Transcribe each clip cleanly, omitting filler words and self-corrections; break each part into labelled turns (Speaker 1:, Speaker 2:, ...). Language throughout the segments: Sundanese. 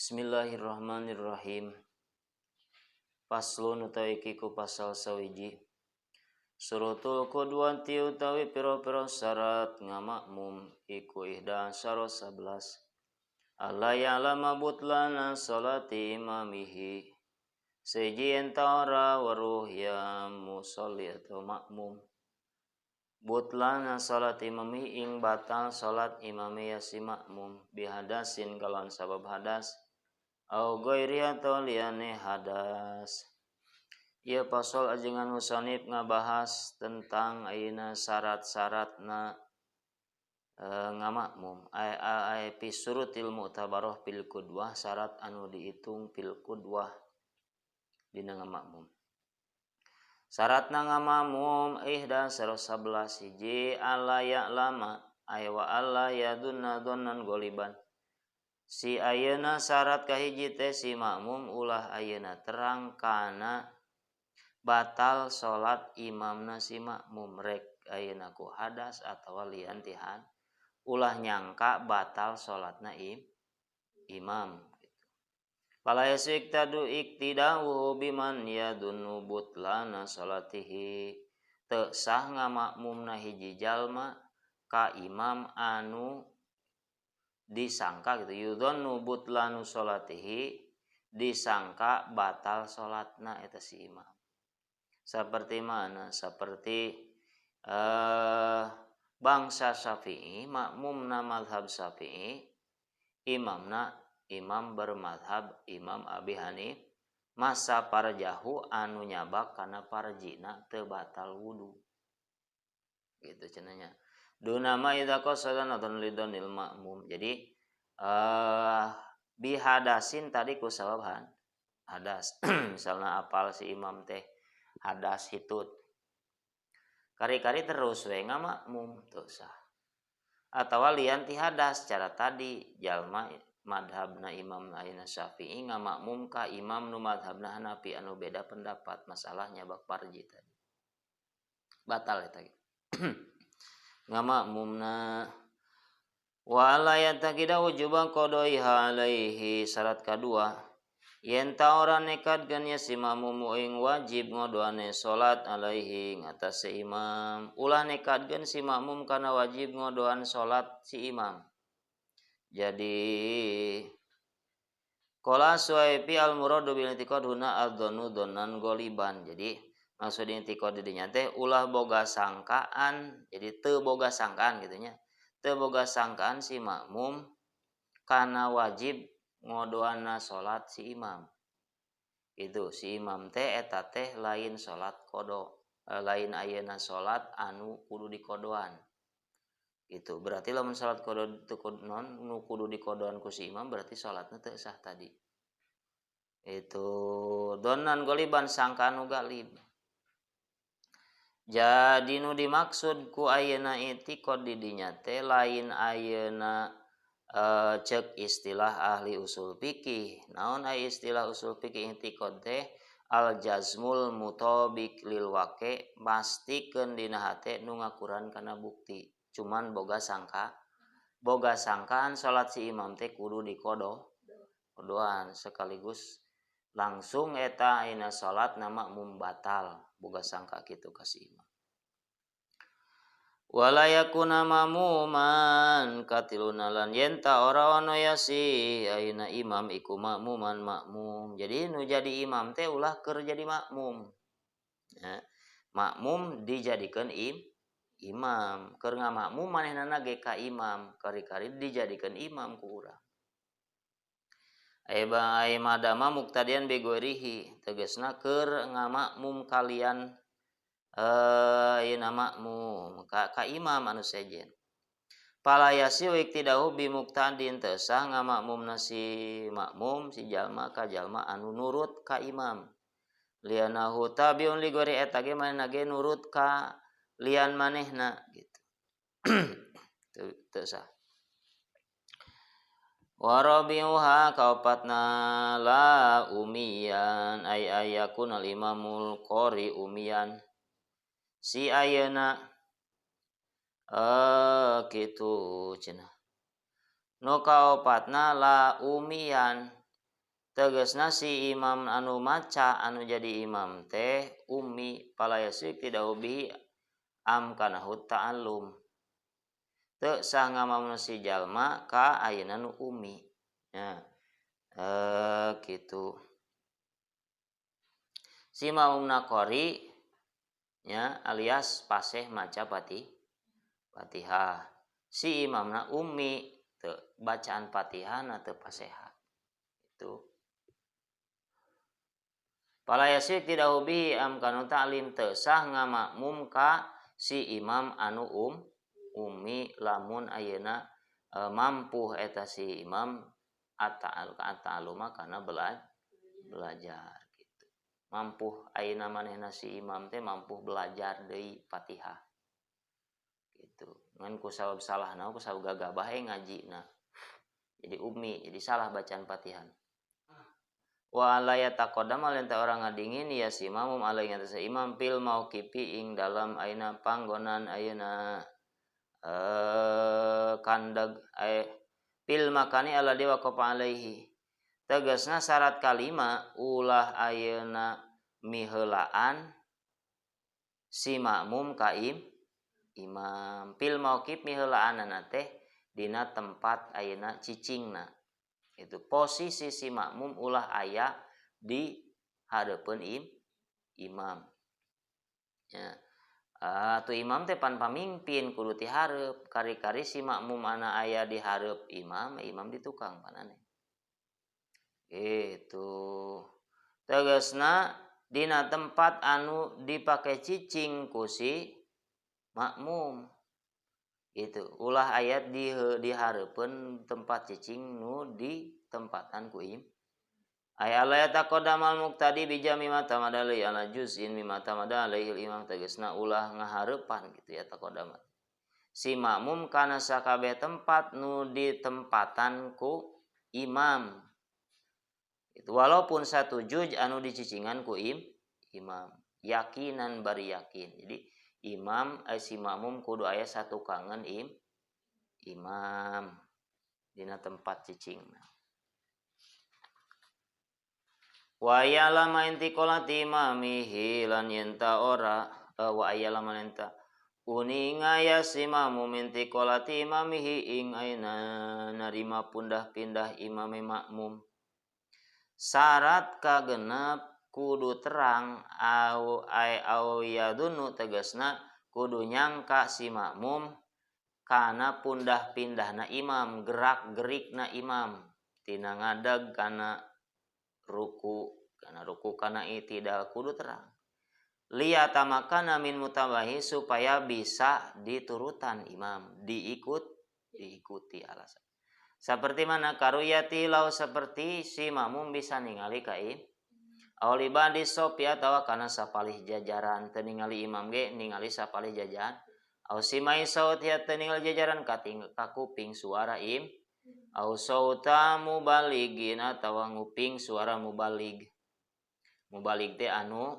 Speaker 1: Bismillahirrahmanirrahim. Faslun utawi iki ku pasal sawiji. Surutul qudwati utawi pira-pira syarat ngamakmum iku ihda asyara 11. Alla ya'lama butlana salati imamihi. Siji enta ora weruh ya musolli atau makmum. Butlana salat imami ing batal salat imami ya si makmum bihadasin kalawan sabab hadas au ghairi atau liyane hadas. Ieu pasal ajengan musannif ngabahas tentang ayeuna syarat-syaratna ngamakmum. Ai fi surutil mu'tabarah fil qudwah, syarat anu dihitung fil qudwah dina ngamakmum. Syaratna ngamakmum ihda 111 hiji alla ya'lama ay wa alla yadunna dhannan ghaliban. Si ayeuna syarat kahiji teh si makmum ulah ayeuna terang kana batal salat imamna si makmum rek ayeuna ku hadas atawa lian tihan ulah nyangka batal salatna imam gitu. Fala yasiktadu iktidau biman yadunnu butlana salatihi. Teu sah ngamakmumna hiji jalma ka imam anu disangka gitu yudhannu butlanu salatihi, disangka batal salatna eta si imam. Seperti mana? Seperti bangsa Syafi'i, makmumna mazhab Syafi'i, imamna imam bermadhab Imam Abi Hanif, masa parjahu anu nyabak kana parjina teu batal wudu. Gitu cenanya. Duna ma idza qasada nadhan lidhanil makmum. Jadi bihadasin tadi ku sababan hadas. Misalnya apal si imam teh hadas hitut. Kari-kari terus we ngamakmum teu sah. Atawa lian ti hadas cara tadi jalma madhabna Imam ayeuna Syafi'i ngamakmum ka imam nu madhabna Hanafi anu beda pendapat masalahnya bak parji tadi. Batal eta ge. Ngamakmumna wala yataqida wujuba qadaiha alaihi. Syarat kadua yen ta ora nekadkeun ya si makmum ing wajib ngodoane salat alaihi ngatasé imam. Ulah nekadkeun si makmum kana wajib ngodoan salat si imam. Jadi qala Suwaifi al muradu bil i'tiqad huna adzannu dhannan ghaliban. Jadi maksud i'tiqad di dinya teh ulah boga sangkaan, jadi teu boga sangkaan gitu nya. Teu boga sangkaan si makmum kana wajib ngodoana salat si imam. Itu si imam teh eta teh lain salat qada, lain ayeuna salat anu kudu dikodoan. Gitu. Berarti lamun salat qada teu kudu non nu kudu dikodoan ku si imam berarti salatna teu sah tadi. Itu donan goliban sangkaan nu galib. Jadi nu dimaksud ku ayeuna i'tiqad di dinya teh lain ayeuna cek istilah ahli usul fikih. Naon aya istilah usul fikih i'tiqad teh al jazmul mutabik lil waqi, mastikeun dina hate nu ngakuran kana bukti. Cuman boga sangka, boga sangkaan salat si imam teh kudu dikodo kodoan sekaligus langsung eta ayeuna salat na makmum batal boga sangka kitu ka si imam. Wala yakuna mamuman katiluna lan yen ta ora ono ya si ayeuna imam iku makmuman makmum. Jadi nu jadi imam teh ulah keur jadi makmum. Ya, makmum dijadikeun imam. Keur ngamakmum manehna ge ka imam, kari-kari dijadikeun imam ku urang. Eba ai madama muktadian bi ghairihi, tegasna keur ngamakmum kalian ayeuna makmum ka imam anu sejen. Fala yasihu iktidahu bi muktadin, teu sah ngamakmumna si makmum si jalma ka jalma anu nurut ka imam. Lianahu tabiun li ghairi eta ge manehna ge nurut ka lian manehna gitu. Teu sah. Warabiuha kaopatna la umiyan ay ayakuna imamul qori umiyan. Si ayeuna kitu cenah. Nu kaopatna la umiyan Tegasna si imam anu maca anu jadi imam teh ummi fala yasik tidak ubi am kanahu ta'allum. Teu sah ngamamuna si jalma ka ayeuna nu ummi. Ya. Kitu. Si makmumna qori nya alias paseh maca Fatihah. Si imamna ummi teu bacaan Fatihahna teu paseha. Itu. Fala yasik tidak ubi am kanu ta'lim teu sah ngamakmum ka si imam anu ummi lamun ayeuna mampu eta si imam ata'aluma kana belajar gitu. Mampu ayeuna manehna si imam teh mampu belajar deui Fatihah. Gitu. Ngan ku sabab salahna ku sabab gagabah ngajina. Jadi ummi, jadi salah bacaan Fatihah. Wa alla yataqaddama lan ta orang ngadingin ya si imam alai ngatas imam fil mauqifi ing dalam ayeuna panggonan ayeuna kandag fil makani alladzi waqafa alaihi. Tegasna syarat kalima ulah ayeuna miheulaan si makmum ka imam. Fil mauqif miheulaanana teh dina tempat ayeuna cicingna. Itu posisi si makmum ulah aya di hareupeun imam. Ya. Atuh imam teh pan pamimpin kudu ti hareup, kari-kari si makmum ana aya di hareup imam, imam di tukang panane. Gitu. Tegasna dina tempat anu dipake cicing ku si makmum. Itu ulah ayat di hareupeun tempat cicing nu di tempatan ku im. Ay alla yataqaddamal muqtadi bi jami ma tamada alaihi ala juz'in mimma tamada alaihi imam. Tegasna ulah ngahareupan gitu ya taqaddama. Si makmum kana sakabeh tempat nu ditempatan ku imam. Itu walaupun satu juj anu dicicingan ku imam, yakinan bari yakin. Jadi imam si makmum kudu aya satu kangen imam dina tempat cicing. Wa ya'lama intiqalati imamihi lan yenta ora wa ya'lama enta uninga ya si makmum intiqalati imamihi ing aina narima pundah-pindah imame makmum. Syarat kagenep kudu terang au ai au yadunu tegasna kudu nyangka si makmum kana pundah-pindahna imam, gerak-gerikna imam tina ngadeg kana ruku, kana ruku kana itidal kudu terang. Liyatamakana min mutabahi supaya bisa diturutan imam, diikuti alasan. Seperti mana karuyati lau seperti si makmum bisa ningali ka im. Awliba di sopi atawa kana sapalih jajaran teu ningali imam ge ningali sapalih jajaran. Au simai saut ya teu ningali jajaran kakuping suara im. Au sauta mubaligin atawa nguping suara mubalig. Mubalig teh anu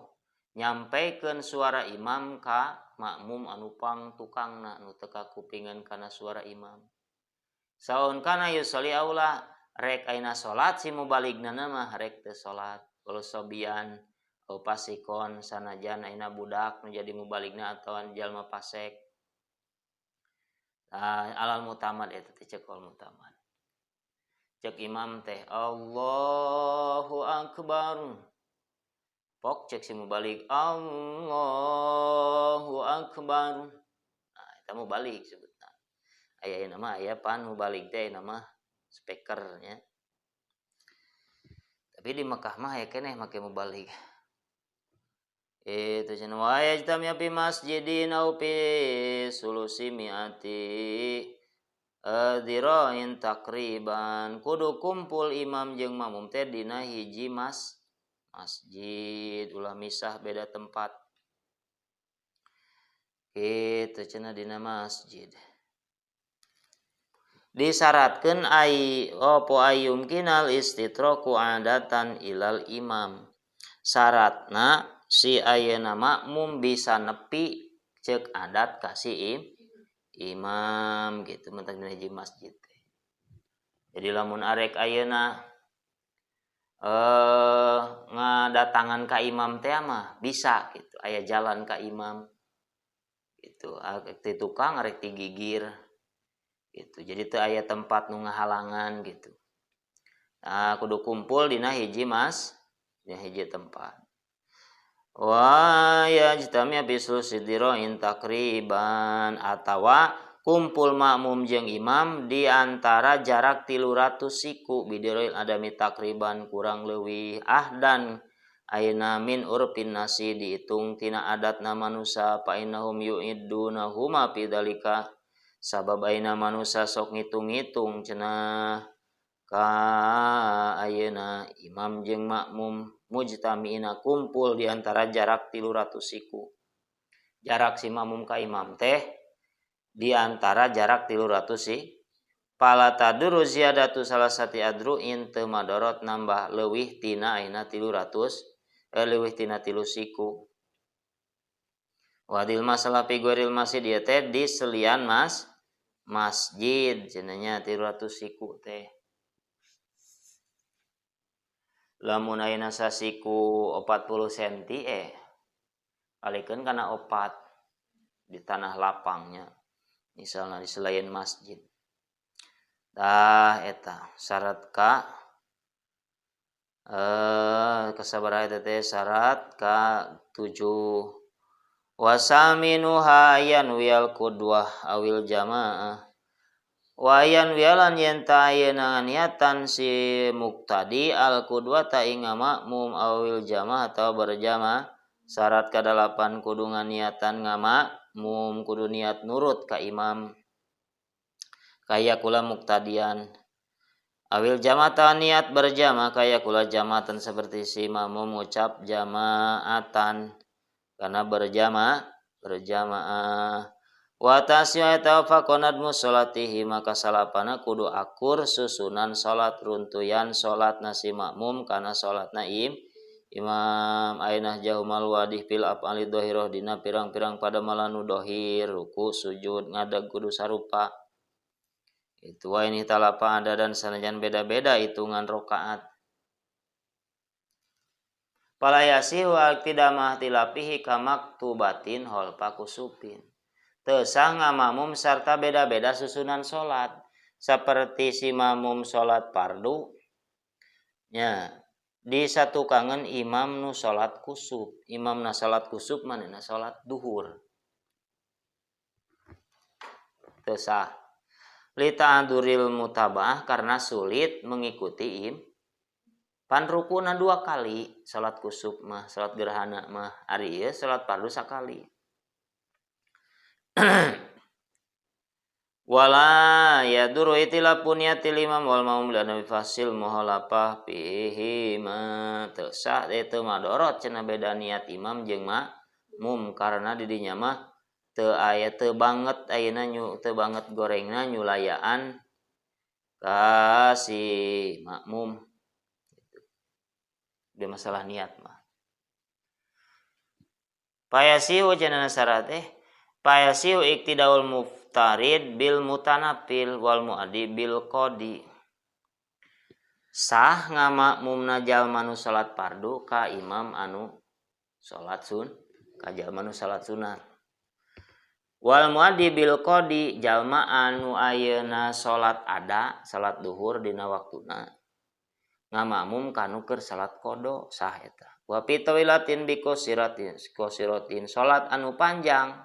Speaker 1: nyampaikan suara imam ka makmum anu pang tukangna anu teu kakupingan kana suara imam. Saun kana yusolli aula rek aina salat si mubaligna mah rek teu salat. Kalau sobian au pasikon sanajan aina budak nu jadi mubaligna atawa jalma pasek. Alal mutamad eta teh cek al mutamad. Cek imam teh Allahu akbar. Pok cek si mubalig Allahu akbar. Nah, eta mubalig sebutna. Aya nama aya pan mubalig teh nama speaker nya. Tapi di Mekah mah aya keneh make mubalig. Itu cenah wa yajtami fi masjidin au fi sulusi mi'ati dzira'in takriban. Kudu kumpul imam jeung makmum teh dina hiji masjid, ulah misah beda tempat. Kitu cenah dina masjid. Disyaratkeun ai opo ayum kinal istitroku adatan ilal imam. Syaratna si ayeuna makmum bisa nepi cek adat ka si imam gitu mentak dina hiji masjid teh. Jadi lamun arek ayeuna Ngadatangan ka imam teh mah bisa gitu, aya jalan ka imam gitu, ti tukang rek ti gigir gitu. Jadi teu aya tempat nu ngahalangan gitu. Nah, kudu kumpul dina hiji mas, dina hiji tempat. Wa yajtami bi susidiroin takriban atawa kumpul makmum jeung imam di antara jarak 300 siku bidiroil adami takriban kurang leuwih ahdan ayeuna min urfin nasi diitung tina adatna manusa fa innahum yu'iddunahuma fi dzalika sabab ayeuna manusa sok ngitung-ngitung cenah ka ayeuna imam jeung makmum mujtamiina kumpul di antara jarak 300 siku. Jarak si makmum ka imam teh di antara jarak 300 si. Pala taduru ziyadatu salasati adru'in teu madorot nambah leuwih tina ayeuna 300, leuwih tina 3 siku. Wadil masalah fi ghairil masjid ieu teh di selian masjid cenah 300 siku teh. Lamun ayeuna sasiku 40 senti alikeun kana 4 di tanah lapangnya misalnya di selain masjid. Tah eta syarat ka kasabaraha eta teh syarat ka 7 wasaminuha ayan wiyal qudwah awil jamaah wayan wialan yen ta ayeuna niatan si muktadi al qudwata ing makmum awil jamaah atau berjamaah syarat kadalapan kudu nganiatan ngamakmum kudu niat nurut ka imam kaya kula muktadian awil jamaah niat berjamaah kaya kula jamaatan seperti si makmum ngucap jamaatan karena berjamaah wa tasya tawafaqonad musolatihi maka salapana kudu akur susunan salat runtuyan salat nasi makmum kana salatna imam ainah jauh wadih fil af'ali dhahirah dina pirang-pirang pada malanu dohir ruku sujud ngadag kudu sarupa itu wa ini talapa ada dan sanajan beda-beda hitungan rakaat pala yasihu al-qidamah tilapihi kamaktubatin holpa kusupin teu sah ngamakmum sarta beda-beda susunan salat seperti si makmum salat fardu nya disatukangan imam nu salat kusub imam na salat kusub manehna salat duhur teu sah li ta'adzuril mutabah karena sulit mengikuti im pan rukuna 2 kali salat kusub mah salat gerhana mah ari ieu salat fardu sakali wala yaduru itilafun niatil imam wal maum la fasil muhalafah fihi ma teu sah teu madorot cenah beda niat imam jeung makmum karena di dinya mah teu aya teu banget ayeuna teu banget gorengna nyulayaan ka si makmum di masalah niat mah payasihu cenah syarat teh payasihu iktidaul muftarid bil mutanafil wal muaddi bil qadi sah ngamakmumna jalma nu salat fardu ka imam anu salat sun ka jalma nu salat sunat wal muaddi bil qadi jalma anu ayeuna salat ada salat duhur dina waktuna ngamakmum kanu keur salat qada sah eta wa fi tawilatin bi qasiratin qasiratin salat anu panjang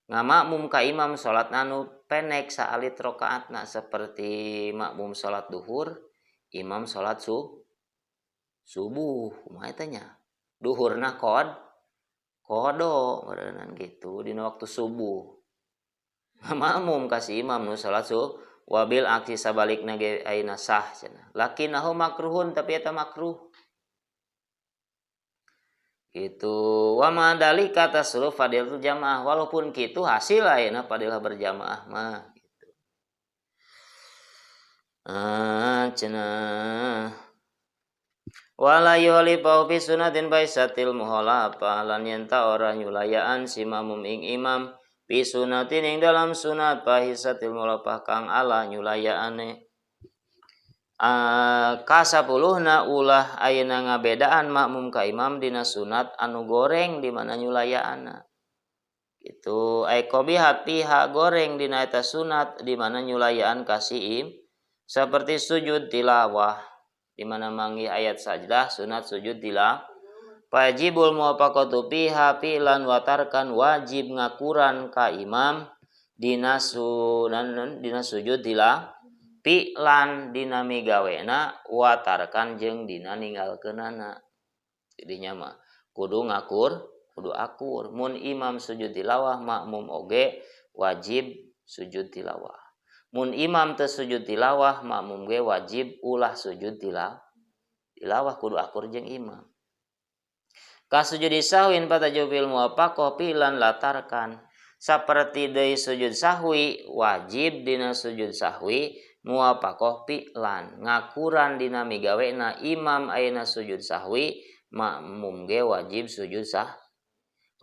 Speaker 1: ngamakmum ka imam salat anu pendek saalit rakaatna seperti makmum salat duhur imam salat subuh kumaha eta nya duhurna qada meureunnan gitu dina waktu subuh ngamakmum ka si imam nu salat subuh wabil aksi sabalikna ge ayeuna sah cenah lakinahu makruhun tapi eta makruh gitu wa ma dalika tasruf fadilatul jamaah walaupun kitu hasil ayeuna fadilah berjamaah mah gitu cenah wala yuhlifu fi sunnatin baisatil muhalafa lan yenta ora nyulayaan si makmum ing imam fi sunnatin ing dalam sunat fahisatil mulafah kang ala nyulayaane Kasapuluhna ulah ayeuna ngabedaan makmum ka imam dina sunat anu goreng di mana nyulayaanna. Gitu ai qabihat piha goreng dina eta sunat di mana nyulayaan ka si im seperti sujud tilawah di mana manggih ayat sajdah sunat sujud tilawah. Wajibul muwafaqatu fiha fi'lan wa tarkan wajib ngakuran ka imam dina sunan dina sujud tilawah fi'lan dina migawena wa tarkan jeung dina ninggalkeunana. Jadinya mah kudu ngakur, kudu akur. Mun imam sujud tilawah makmum oge wajib sujud tilawah. Mun imam teu sujud tilawah makmum ge wajib ulah sujud tilawah kudu akur jeung imam. Kasujud sahwin patajubil muwafaqah fi'lan latarkan saperti deui sujud sahwi wajib dina sujud sahwi muwafaqah fi'lan ngakuran dina migawena imam ayeuna sujud sahwi makmum ge wajib sujud sah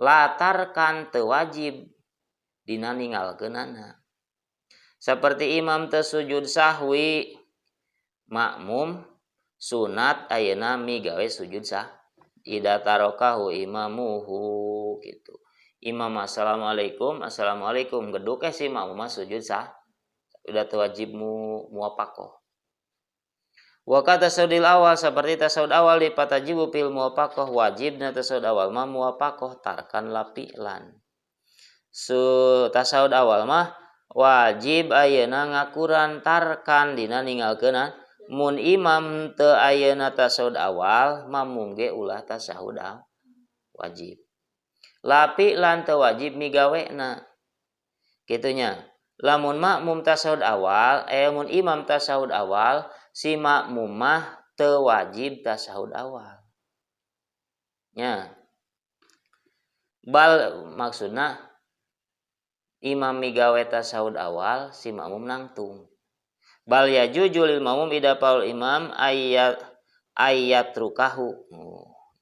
Speaker 1: latarkan teu wajib dina ninggalkeunana. Seperti imam teu sujud sahwi makmum sunat ayeuna migawe sujud sah ida tarokahu imamuhu gitu. Imam assalamualaikum assalamualaikum geduk si makmum sujud sah udah wajib muwafaqah. Wa kata tasawudil awal seperti tasawud awal di patajibu fil muwafaqah wajibna tasawud awal mah muwafaqah tarkan lapilan. Su tasawud awal mah wajib ayeuna ngakuran tarkan dina ninggalkeunna. Mun imam teu ayeuna tasawud awal makmum ge ulah tasawud wajib. Lapilan teu wajib migawena. Kitunya. Lamun makmum tasawud awal, mun imam tasawud awal, si makmum mah teu wajib tasawud awal. Nya. Bal maksudna imam migawe tasawud awal, si makmum nangtung. Bal yajuju lil makmum ida paul imam ayat ayat rukahu.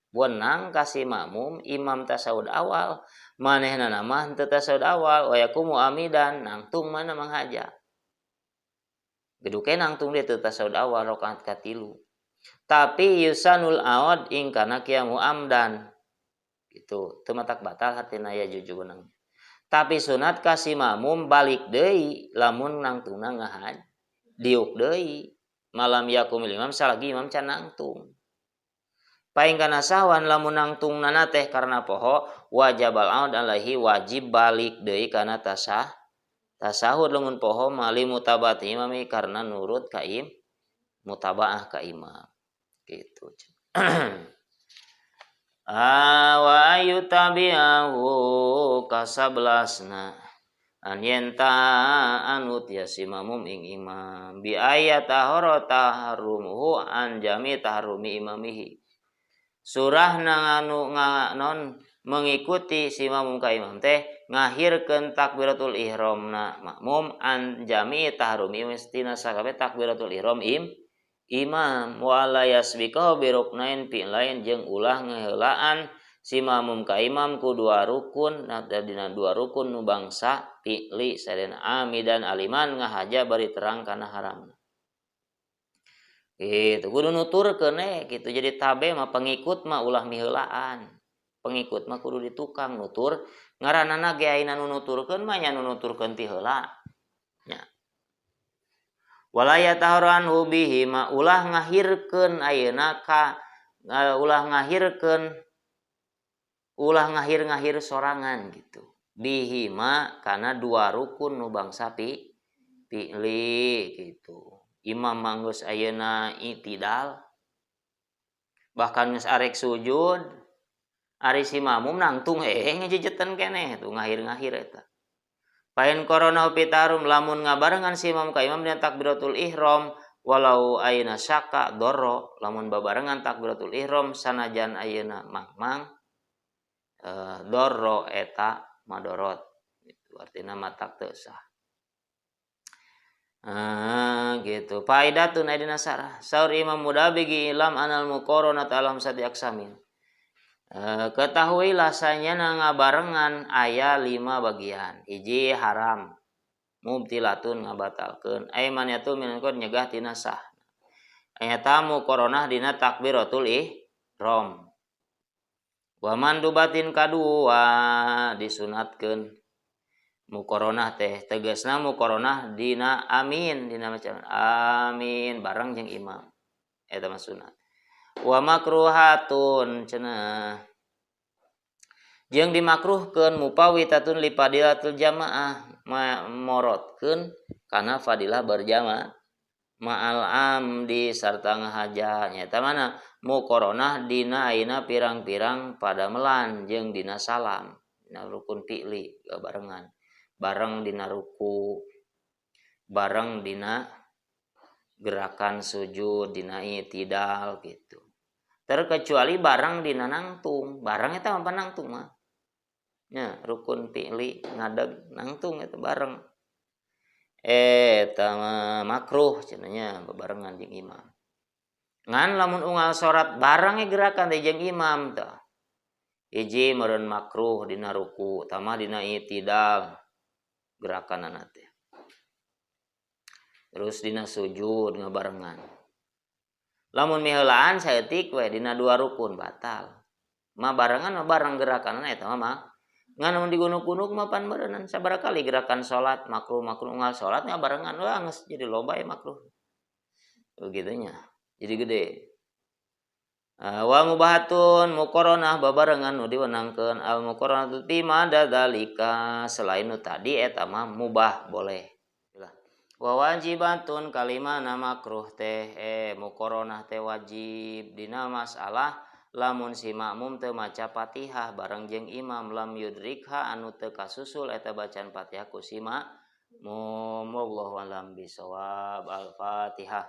Speaker 1: Wenang kasih makmum imam tasawud awal, manehna mah teu tasawud awal wa yakumu amidan nangtung mana manghaja. Geduke nangtung dia teu tasawud awal rakaat katilu. Tapi yusanul aod ing kana qiyamu amdan. Gitu, teu matak batal hatina ya juju wenang. Tapi sunat kasih makmum balik deui lamun nangtungna ngahaj. Diuk deui malam yakumil imam salagi imam can nangtung. Paing kana sahwan lamun nangtungna teh karena poho wajibal aud alaihi wajib balik deui kana tasahud lamun poho mali mutabati imami karena nurut ka im mutabaah ka imam gitu. Wa ayutabi'ahu kasablasna an yenta anut ya si mamum ing imam bi ayat tahara taharrumuhu an jami taharrumi imamihi. Surah nganu non mengikuti si mamum ka imam teh ngahirkeun takbiratul ihramna makmum an jami taharrumi mestina sakabe takbiratul ihram imam wala yasbiqahu bi ruknain fi lain jeung ulah ngeheulaan si mamum ka imam ku dua rukun nah dina dua rukun nu bangsa fi'li sadena amidan aliman ngahaja bari terang kana haramna. Gitu kudu nuturkeun gitu. Jadi tabe mah pengikut mah ulah miheulaan. Pengikut mah kudu ditukang nutur ngaranana ge ayeuna nu nuturkeun mah nya nu nuturkeun ti heula. Nya. Wala yataharanhu bihi ma ulah ngahirkeun ayeuna ka ulah ngahirkeun ulah ngahir-ngahir sorangan gitu. Bihima kana dua rukun nu bangsa fi'li gitu. Imam manggus ayeuna itidal bahkan geus arek sujud ari si makmum nangtung ngejejetan keneh tuh ngahir-ngahir eta. Pain korona pitarum lamun ngabarengan si imam ka imam dina takbiratul ihram walau ayeuna syaka doro lamun babarengan takbiratul ihram sanajan ayeuna mangmang doro eta madorot gitu artinya matak teu sah. Gitu. Faidatun aidina sarah. Saur Imam Mudabigi ilam anal muqaranat alam sati aksamin. Ketahuilah sanyana ngabarengan aya 5 bagian. Hiji haram, mubtilatun ngabatalkeun. Ai man yatu minangkon nyegah tina sah. Eta muqaranah dina takbiratul ihram. Wa mandubatin kadua disunatkeun muqaranah teh tegasna muqaranah dina amin dina macam amin bareng jeung imam eta mah sunat. Wa makruhatun cenah jeung dimakruhkeun mupawitatun li fadilatul jamaah morotkeun kana fadilah berjamaah ma'al amdi sarta ngahaja nyata mana muqaranah dina ayeuna pirang-pirang padamelan jeung dina salam dina rukun fi'li barengan bareng dina ruku bareng dina gerakan sujud dina i'tidal gitu. Terkecuali bareng dina nangtung, bareng eta mah nangtung mah nya rukun fi'li ngadeg nangtung eta bareng eta mah makruh cenah nya bebarengan jeung imam. Ngan lamun unggal salat bareng gerakan teh jeung imam tah hiji meureun makruh dina ruku tama dina i'tidal gerakanana teh. Terus dina sujud ngabarengan. Lamun miheulaan saeutik we dina dua rukun batal. Mah barengan mah bareng gerakanana eta mah. Ngan lamun digunuk-gunuk mah pan beureunan sabaraha kali gerakan salat makruh makruh unggal salat ngabarengan wah geus jadi loba ya makruh. Begitunya. Jadi gede. Wa mubahatun muqaranah babarengan nu diwenangkeun al muqaranatu fi ma dzalika selain nu tadi eta mah mubah boleh. Wa wajibatun kalimana makruh teh muqaranah teh wajib dina masalah lamun si makmum teu maca Fatihah bareng jeung imam lam yudrikha anu teu kasusul eta bacaan Fatihah ku si makmum. Wallahu alam bisawab. Al-Fatihah.